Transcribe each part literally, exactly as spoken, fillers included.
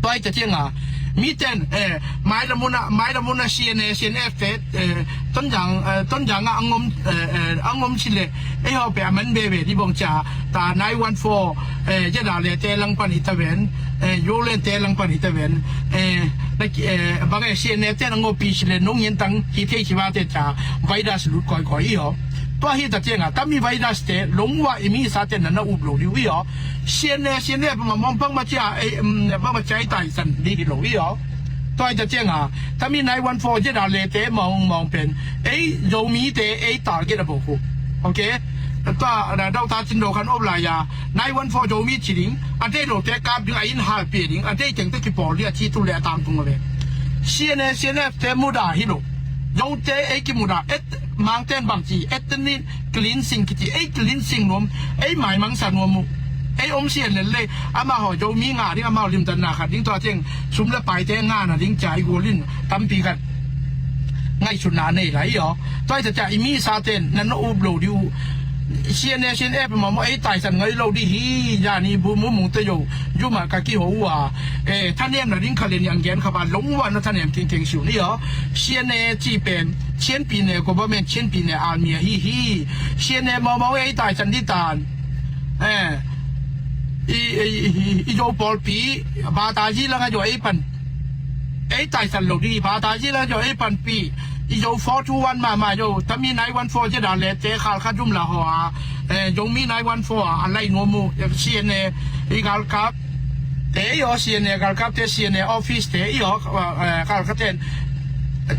Tua hi ta cianga miten, eh, mailamuna mailamuna C N A C N F te, eh, Tonzang, eh, Tonzanga angom, eh, eh, angom sile ei hau pe aman bebe di bong cia ta nine one four, eh, jeda le te langpan hitaven, eh, yolen te langpan hitaven, eh, bage C N A te nangopi sile nong yin tang hi thei siva te ca virus lut koi koi i ho. Tua hi ta cianga tami virus te longwa i mi sa te na na up lo diu i ho. C N A C N F mamong pang ma cia, eh, pang ma cia i tai san di hi lo i ho. Tua hi ta cianga tami nine one four jeda le te mong mong pen ei Zomi te ei target a bo khu. Okay. Tua dau ta cin do kan op lai ya nine one four Zomi ci ding a dei lo te kap ding a in hal pi ding a dei teng te kipawl ding a ci tu le a tang tung ve. C N A C N F te muda hi lo. Zote ei kimuda et mangten bang ci et ni cleansing kici ei cleansing nuam ei maimangsa nuam mu. Ei om sian lel le amah ho Zomi nga ding amah ho limtanna khat ding tua ciang sum le paite ngana ding ca i gualin tampi khat ngaihsutna nei lai i aw. Tua i ta ca i mi sa ten na na up lo diu. C N A C N F mamaw ei taisan ngai lo di hi. Zani bu mu mung te yo yuma ka kiho uh a, eh, thanem na ding kha le ni ang gen kha ba longwa na thanem kingkeng siu ni aw. C N A ci pen Chin Pyine government Chin Pyine army ahi hi. C N A mamaw ei taisan di tan. Eh, i, i, i, i zo pawlpi bata zi langa zo ei pan ei taisan lo di bata zi langa zo ei panpi. I zo four two one mama zo tami nine one four zeda le te khal kha dum la ho a, eh, Zomi nine one four a lai nuam mu. C N A i galkap te i aw C N A galkap te C N A office te i aw, eh, khal kha ten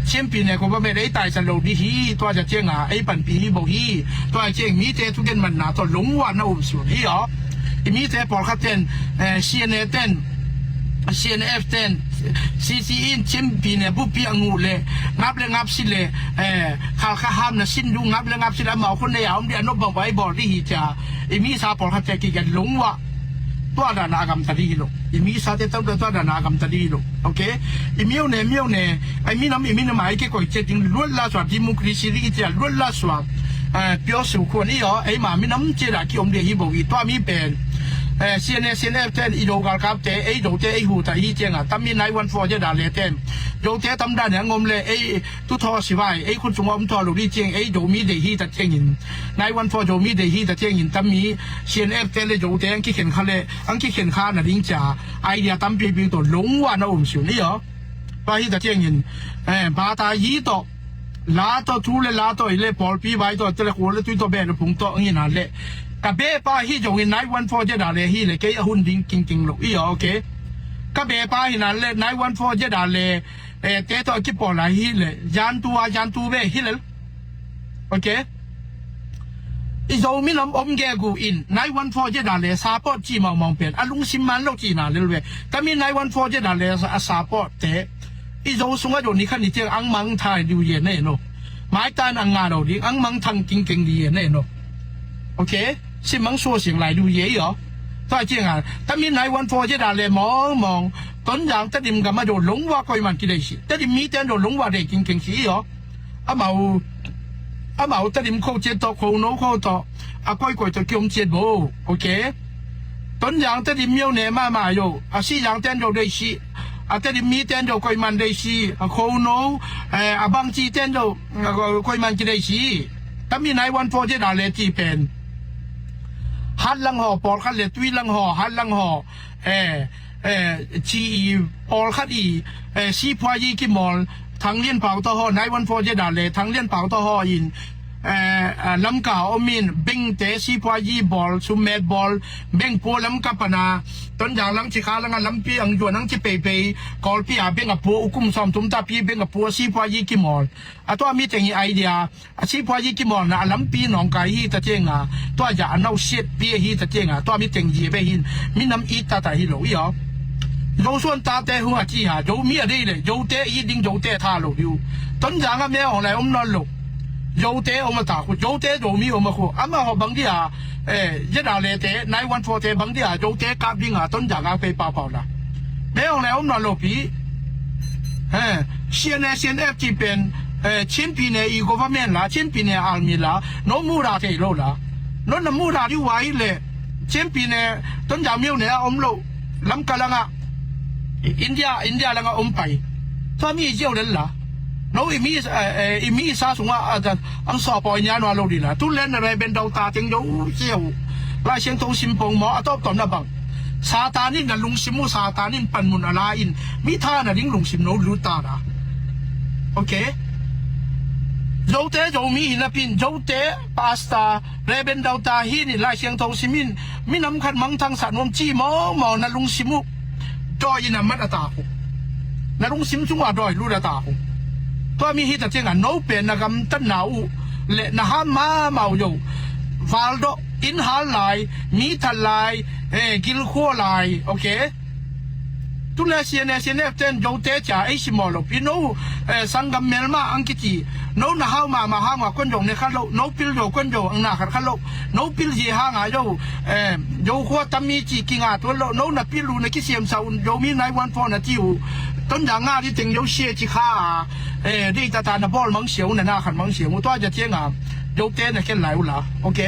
Chin Pyine government ei taisan lo di hi. Tua za cianga ei panpi hi bo hi. Tua ciang mite thugen manna tawh longwa na um sun hi aw. I mite pawlkhat ten, eh, C N A ten C N F ten C C in Chin Pyine bupi a nguh le ngap le ngap si le, eh, khal kha ham na sin du ngap le ngap si le amau khun nei a om di a nop bang bai bawl di hi cia. I mi sa pawlkhat te kigen longwa tua dana a gamta di hi lo. I mi sa te tau tua dana a gamta di hi lo. Okay. I miau ne miau ne ai minam i minam ai ke koi chet ding luat la sua democracy di cia luat la sua. Eh, pio su khuan i aw ei ma minam cia da ki om di hi bo i tua mi pen. Eh, C N A C N F ten i do galkap te ei do te ei hu ta hi cianga tami nine one four zeda le ten do te tam dan hang om le ei tu thaw sivai ei khun sung om thaw lo di ciang ei Zomi dei hi ta ciangin nine one four Zomi dei hi ta ciangin tami C N F te le do te ang kikhen kha le ang kikhen kha na ding cia idea tampi pi to longwa na um siu ni aw. Tua hi ta ciangin, eh, bata yi to la to thu le la to i le pawlpi bai to te le khual le tui to be le phung to ngina le ka be pa hi zongin nine one four zeda le hi le kei a hun ding kingking lo i aw. Okay. Ka be pa hi na le nine one four zeda le, eh, te to a kipawl lai hi le zan tu a zan tu ve hi le. Okay. I Zomi lam om gegu in nine one four zeda le support ci maumau pen a lungsim man lo ci na lel ve. Tami nine one four zeda le a support te i Zo sunga Zo ni khan ni ciang ang mang thai diu ye ne no. Mai tan ang nga lo ding ang mang thang kingkeng di ye ne no. Okay. Sim mang so siang lai diu ye i aw. Tua cianga tami nine one four zeda le mong mong Tonzang Tedim gama do longwa koi man ki dei si Tedim mi ten do longwa dei kingkeng si i aw. Amau amau Tedim kho ciat tawh kho no kho tawh a koikoi tawh kiom ciat bo. Okay. Tonzang Tedim miau ne mama yo a si zang ten do dei si a Tedim mi ten do koi man dei si a kho no, eh, a bangci ten do, eh, koi man ki dei si. Tami nine one four zeda le ci pen hat lang ho pawlkhat le tui lang ho hat lang ho, eh, eh, ci i pawlkhat i, eh, siphuayi kimawl Thang Lian Pau tawh haw nine one four zeda le Thang Lian Pau tawh haw in, eh, eh, Lamka om in bengte siphuayi bawl summet bawl beng pua Lamka pana Tonzang lang ci kha langa lampi ang zuan ang ci peipei Kawlpi a beng a pua ukum sawm tum tapi beng a pua siphuayi kimawl. A tua mi teng i idea a siphuayi kimawlna a lampi nawngkai hi ta cianga tua zah a nausiatpi ahi ta cianga tua mi teng zi ve hin minam it tata hi lo i aw. Zosuan tate hung a ci ha Zomi a dei le Zote it ding Zote tha lo diu. Tonzanga me awng lai om nawn lo. Zote om a ta khu Zote Zomi om a khu amah ho bang dia, eh, zeda le te nine one four te bang dia Zote kap dinga Tonzanga pei paupau la. Me awng lai om nawn lo pi. Eh, C N A C N F ci pen, eh, Chin Pyine i government la Chin Pyine army la no muda thei lo la. No na muda di wai le Chin Pyine Tonzang miau ne a om lo Lamka langa India, India langa om pai. Tua mi ziau lel la. No i mi, eh, eh, i mi sa sunga, ah, ang saw pawi nia nua lo di la. Tu len na reben dau ta teng zo ziau. Lai Siangtho sim pong maw, a tawptawp na bang. Satan in na lungsim uh, Satan in panmun a la in. Mi tha na ding lungsim no lut ta na. Ok. Zote, Zomi hi napin, Zote, pastor, reben dau ta hi ni Lai Siangtho sim in. Minam khat mangthang sa nuam ci mawmaw na lungsim uh. Dawi in a mat a ta uh. Na lungsim sungah dawi lut a ta uh. Tua mi hi ta ciangah no pen na gamtatna uh le na ham mahmah uh zo. Val dawh, inn hal lai, mi that lai, eh, gilkhua lai, ok? Tu le C N A, C N F ten Zote cia ei simmawh lopi no, eh, sanggam melma ang kici. No na hau mahmah hangah kuan zo ne khat lo, no pil zo kuan zo ang na khat khat lo. No pil zi hangah zo, eh, Zo khua tam mi ci kinga tuan lo, no na pil uh na kisiamsa un, Zomi nine one four na ci uh. Tonzang nga di teng Zo sia ci kha, eh, di tata na bawl mangsia uh, na na khat mangsia uh. Tua ja cianga, Zote na khen lai uh la, ok?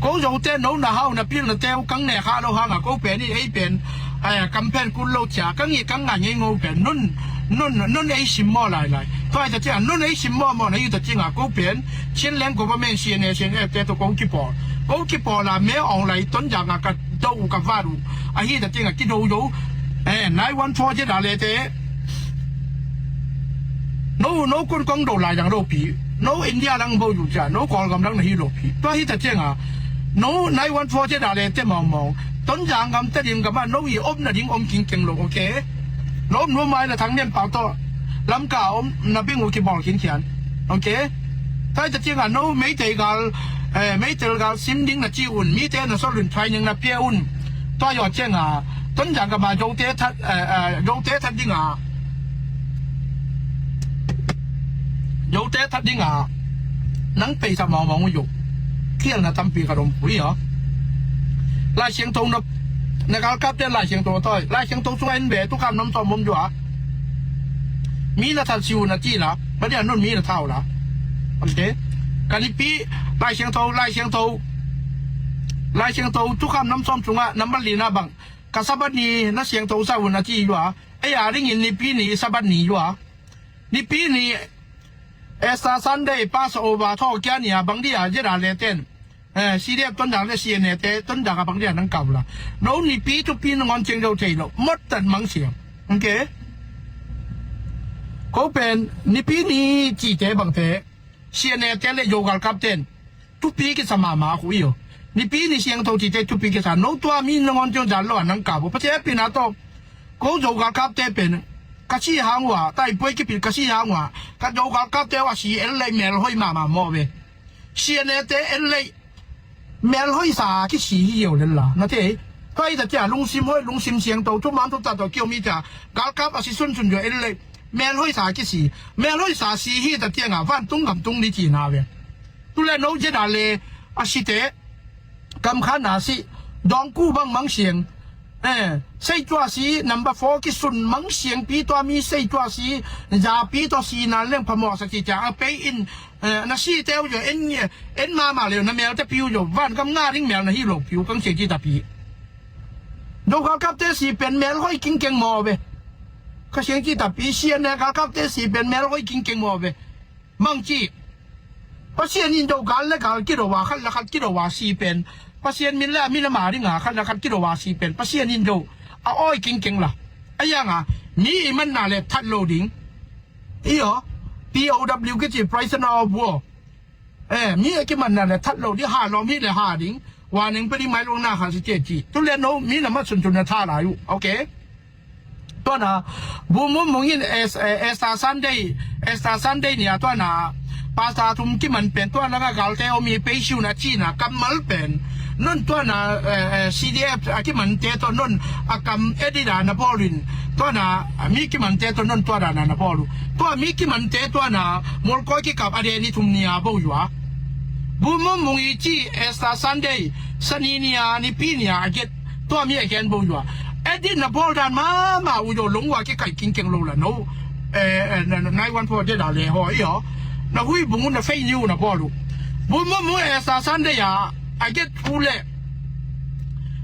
Ko Zote no na hau na pil na teu kang ne kha lo hanga, ko pen i ei pen, eh, kam pen kul lo cia, kang i kang nga ngei ngo pen, nun, nun, nun ei simmawh lai lai. Tua ja cianga, nun ei simmawh mawh na hi ta cianga, ko pen, Chin Leng Government, C N A, C N F te to ko kipawl. Ko kipawl a me ong lai Tonzang a ka do u ka vat u. Ahi ta cianga kido zo. Eh, nine one four je da le te. No, no kun kong do lai dang do pi. No India dang bo yu ja. No Kawlgam dang na hi lo pi. Tua hi ta cianga. No nine one four je da le te mawng mawng. Tonzang gam te dim gam a no i om na ding om king keng lo, ok? No om no mai na thang niam pau to. Lamka om na bing u kibawl kin kian. Ok? Tua hi ta cianga no Meitei gal, eh, Meitei gal sim ding na ci un. Mi te na sol un training na pia un. Tua yo cianga. Tonzang gam a Zote that, eh, eh, Zote that dinga. Zote that dinga. Nang peisa mawng mawng u yo. Khial na tampi ka dom pui yo. Lai Siangtho na, na galkap te Lai Siangtho toi. Lai Siangtho sunga in be tu kam nam tom bom jua. Mi na that siu na ti la. Ba dia nun mi na thau la. Ok. Ka nipi Lai Siangtho, Lai Siangtho. Lai Siangtho tu kam nam som sunga number li na bang. Ka Sabat ni na siangtho sa u na ti jua. Ei a ringin nipi ni Sabat ni jua. Nipi ni Easter Sunday, Passover thaw kia ni a bang dia je da le ten. Eh, C D F Tonzang le C N A te Tonzang a bang dia nang kau la. No nipi tupi na ngon ciang zo thei lo. Mot tan mang siam. Ok. Ko pen nipi ni ci te bang te. C N A te le Zo galkap ten. Tupi kisa mahmah khu iyo. Nipi ni siangtho ci te tupi kisa. No tua mi na ngon ciang dan lo a nang kau bo. Pate pina to. Ko Zo galkap te pen. Ka si hang ua. Tai puai kipil ka si hang ua. Ka Zo galkap te ua si el lei mel hoi mahmah mo ve. C N A te en lei. Mel hoisa kisi hi yo len la. Na te. Tua i ta cia lungsim hoi, lungsim siangtho, thuman thutak tawh kio mi cia. Galkap a si sunsun yo en lei. Mel hoisa kisi. Mel hoisa si hi ta cianga vantung gamtung ni cina ve. Tu le no je da le a si te. Kam khan a si. Dawngku bang mang siang. Eh, sei tua si number four kisun mang siang pi tua mi sei tua si. Za pi tua si na leng phamawh sa ci cia. A pei in Eh, na si teu yo en, en mama leu na mel te piu yo van kam nga ring mel na hi lo piu kang siang ci tapi. Do galkap te si pen mel hoi king keng mo ve. Ka siang ci tapi C N A galkap te si pen mel hoi king keng mo ve. Mang ci. Pasian in do gal le gal kido wa khat le khat kido wa si pen. Pasian min le min le ma ring a khat le khat kido wa si pen. Pasian in do a oi king keng la. A yang a mi i man na le that lo ding. Iyo, P O W kici prisoner of war. Eh, mi a kimanna le that lo di ha lawm hi le ha ding. Wa ning pe ding mai lung na kha si cie ci. Tu le no mi na ma sun tun na tha lai uh. Ok. Tua na bu mum mung in es, eh, Easter Sunday, Easter Sunday ni a tua na Pastor thum kiman pen tua na nga galte o mi pe siu na ci na kammal pen. Nun tua na, eh, eh, C D F a kimante to nun a kam edit a na bawl in. Tua na, a mi kimante to nun tua da na na bawl u. Tua mi kimante tua na molkoi kikap a de ni thum ni a bo yua. Bu mum mung i ci Easter Sunday, sani ni a nipi ni a a get. Tua mi a gen bo yua. Edit na bawl dan mama u yo lung ua kikai king keng lo la no. Eh, eh, na, na, nine one four de da le ho i yo. Na hui bung u na fei ni u na bawl u. Bu mum mung Easter Sunday a a get u le.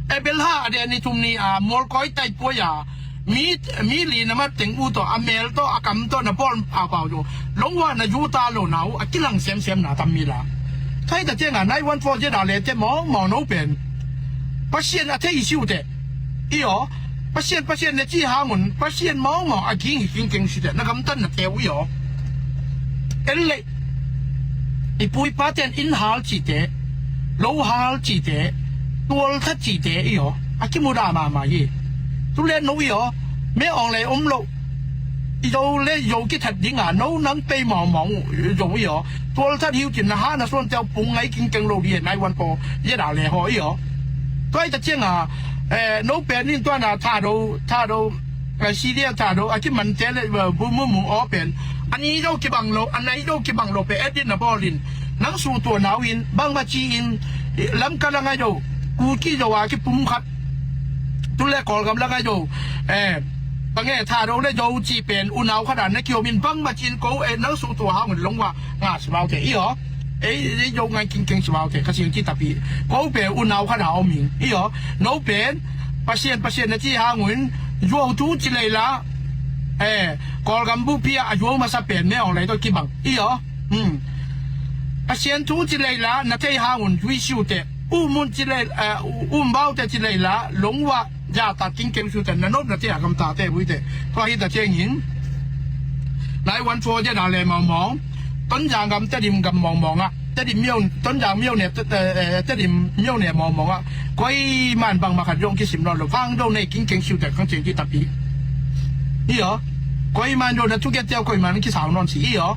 Ebel ha a den ni thum ni a mualkawi taipuai a mi, mi li na mat teng uh tawh a mel tawh a kam tawh na bawl a pau zo. Longwa na zu ta lo na uh a kilang semsem na tam mi la. Thai ta tiang a nai wan fo je da le te mawngmawng no pen Pasian a thei si uh te. I aw, Pasian, Pasian na ci hangun Pasian mawngmawng a ging hi kingkeng si te na gamtan na teu i aw. En leh i pu i pa ten inn hal cihte, lo hal cihte, tual that cihte i aw a kimu dah mahmah hi. Tu le no i aw, me awng le om lo i zo le i zo kithat dinga no nang pei mawngmawng uh zo i aw. Tual that hi uh cin na ha na suan teu pung ngai kingkeng lo hi nai wan paw ye dah le haw i aw. Tuai ta cianga no pen in tuana tha do, tha do, sidia tha do a kimante le bu mu mu aw pen a ni do kibang lo, a nai do kibang lo pe edit na bawl in nang su tua nau in bangma ci in lam ka la ngai do, ku ki zo a kipum khat tu le Kawlgam la ngai do. Bange tha do le zo ci pen unau khat a na kiom in bangma ci in ko e nang su tua hang un long wa nga si mau te i aw. Ei, ei zo ngai kingkeng si mau te ka sing ci tapi ko pe unau khat a om in i aw. No pen Pasian, Pasian na ci hang un zuau tu ci lei la. Kawlgam bu pia a zuau masa pen me awng lei to kibang i aw. Pasian thu ci lei la na thei hang un zui siu te, u mun ci lei, u mbau te ci lei la long wa ja ta kingkeng siu te na nop na thei a gam ta te bui te. Tua hi ta ciangin nai wan fo je da le mawngmawng. Tonzang gam Tedim gam mawngmawng ah Tedim miau, Tonzang miau ne, Tedim miau ne mawngmawng ah koi man bang makhat zong kisim nawn lo vang zong nei kingkeng siu te kang ciang ki tapi. I aw, koi man zong na thuget teu koi man kisau nawn si i aw.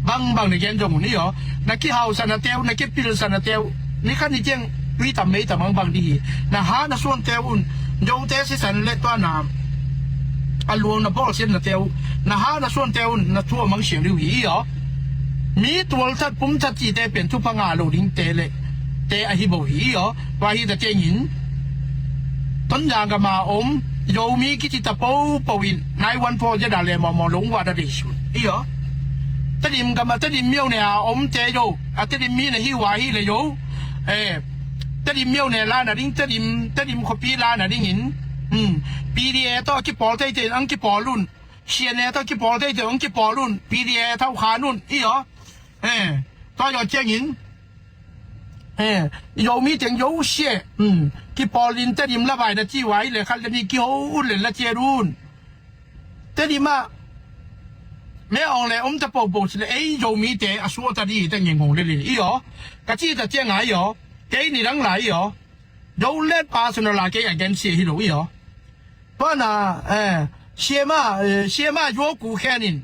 Bangbang na gen zong un i aw. Na kihausa na teu, na kipilsa na teu ni khan ni ciang tui tam mei tam bangbang di hi. Na ha na suan teu un zote sisan le tuana a luang na bawl sian na teu, na ha na suan teu un na thua mang siang diu hi i aw. Mi tual that pum that cite pen thupha ngah lo ding te le te ahi bo hi i aw. Tua hi ta ciangin Tonzang gam a om Zomi kici ta popo in nai wan fo je da le mawmaw long wa da dei sun i aw. Tedim gam a Tedim miau ne a om te zo a Tedim mi na hi wa hi le zo. Tedim miau ne la na ding Tedim, Tedim khuapi la na dingin P D A tawh kipawl teite in ang kipawl un. C N A tawh kipawl teite in ang kipawl un. P D A tawh khan un i aw. Tua yaw ciangin Zomi teng zo sia. Kipawl in Tedim la vai na ci wa hi le khat le ni kiho un le la ciat un. Tedim ah me awng le om ta popo si le ei Zomi te a suah ta di te ngeng hong le le i aw. Ka ci ta cianga i aw. Kei ni dang lai i aw. Zo let personal a kei against hi lo i aw. Tuana siama, siama zuau ku khen in.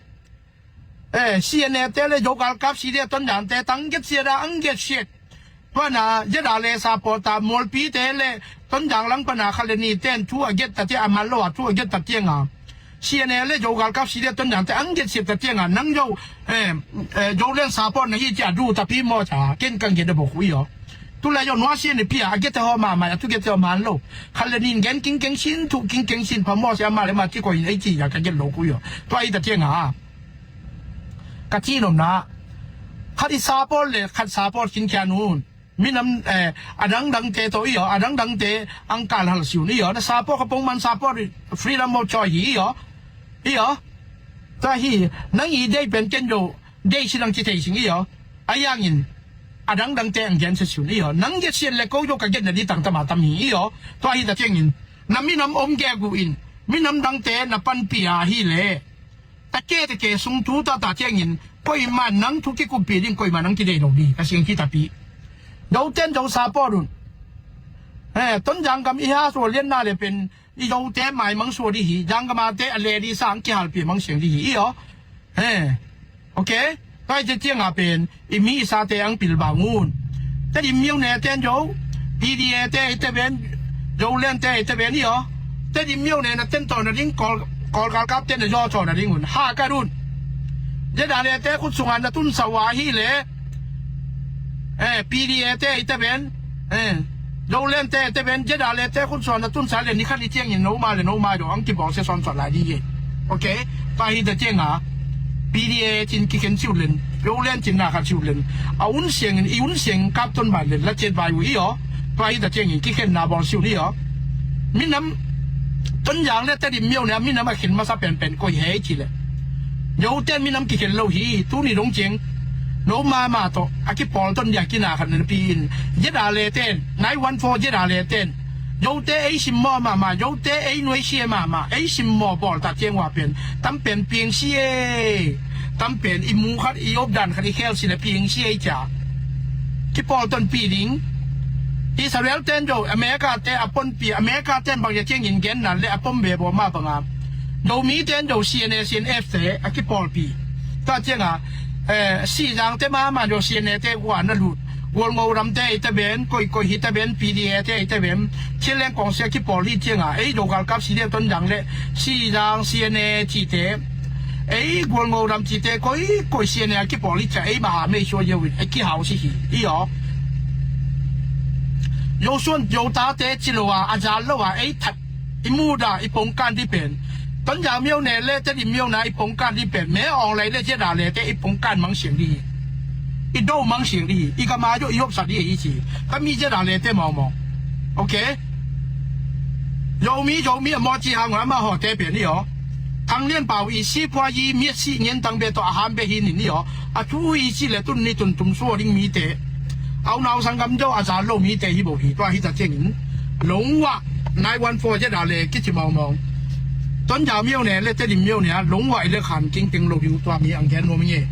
C N A te le Zo galkap si dia Tonzang te tang get sia da ang get siat. Tuana zeda le sapawta mualpi te le Tonzang langpana khat le ni ten thu a get ta tia a man lo a thu a get ta tianga C N A le Zo galkap si dia Tonzang te ang get siat ta tianga nang Zo Zo len sapawt na hi tia du tapi maw ca ken kang get a bok hui aw. Tu le Zo nua si ni pia a get a haw mahmah a thu get a haw man lo. Khat le nin gen kingkeng sin thu kingkeng sin pha maw sia ma le ma ti ko in ei ci ya ka get lo hui aw. Tua i ta tianga ka ci nomna khat i sapawt le khat sapawt khin kia nun. Minam a dangdangte tawh i aw, a dangdangte ang kal hal siun i aw. Na sapawt ka pongman sapawt freedom of choice hi i aw. I aw. Tua hi nang i dei pen ken Zo dei si nang ci thei sing i aw. A yangin a dangdangte ang gen sa siun i aw. Nang get sian le ko Zo ka get na di tang tama tam hi i aw. Tua hi ta tiangin na minam om gegu in minam dangte na panpia hi le. Ta ke ta ke sung thu ta ta ciangin koima nang thu kikumpi ding koima nang kidei lo ding ka sing kitapi. Zo ten Zo sapawt un. Tonzang gam i ha sual lian na le pen i Zo te mai mang sual di hi. Zang gam a te a le di sa ang kihalpi mang siang di hi i aw. Ok. Kai te cianga pen i mi i sate ang pil bang un. Tedim miau ne ten Zo P D A te i te ben Zo len te i te ben i aw. Tedim miau ne na ten tawh na ding Kawl, Kawl galkap te na zaw tawh na ding un ha ka dun. Zeda le te khut sunga na tun sa wa hi le P D A te i te ben Zo len te i te ben zeda le te khut sunga na tun sa le ni khat i ciangin no ma le no ma do ang kibawl se sawn sawn lai di ye. Ok. Tua hi ta cianga P D A cin kikhen siu len Zo len cin na khat siu len a un siangin i un siang kap ton bai len la ciat bai uh i aw. Tua hi ta ciangin kikhen na bawl siu ni aw. Minam, Tonzang le Tedim myo ne a minam a khen masa penpen koi hei ci le. Yote minam kikhen lo hi, tuni dong ciang. No mama tawh a kipawl ton dia kina khat na pi in. Zeda le ten, nine one four zeda le ten. Yote ei simmawh mahmah, yote ei nuai sia mahmah, ei simmawh bawl ta ciang ua pen. Tam pen piang si e. Tam pen i mu khat, i op dan khat, i khel si le piang si e cia. Kipawl ton pi ding. Israel ten zo, America te a pon pi, America ten bang ya ciang in gen nan le a pom be bo ma banga. Zomi ten zo C N A, C N F te a kipawlpi. Tua cianga, eh, Sihzang te ma man zo C N A te ua na lut. Gualngo ram te ei te ben, koi koi hi te ben, P D A te ei te ben. Chin leng kong sia kipawl hi cianga, ei zo galkap si deu Tonzang le Sihzang C N A ci te. Ei Gualngo ram ci te koi koi C N A kipawl hi cia, ei maha mei sua yo in, ei kihau si hi. I aw. Zo suan zo ta te ci lo a, a zal lo a, ei that i muda, i pongkan di pen. Tonzang myo ne le Tedim myo na i pongkan di pen. Me ong lai le zeda le te i pongkan mang siang di hi. I do mang siang di hi. I kama yo i hop sa di hi ci. Kami zeda le te mau mau. Okay? Zomi, Zomi a mo ci hang a ma ho te pen i aw. Thang Lian Pau i si pua yi miat si ngen tang be to a ham be hi nin i aw. A thu i ci le tun ni tun tum suo ding mi te. Au nau sang gam zo a za lo mi te hi bo hi. Tua hi ta ciangin. Longwa nine one four zeda le kici mau mau. Tonzang myo ne le Tedim myo ne a Longwa i le khan king teng lo diu tua mi ang gen nuam nge.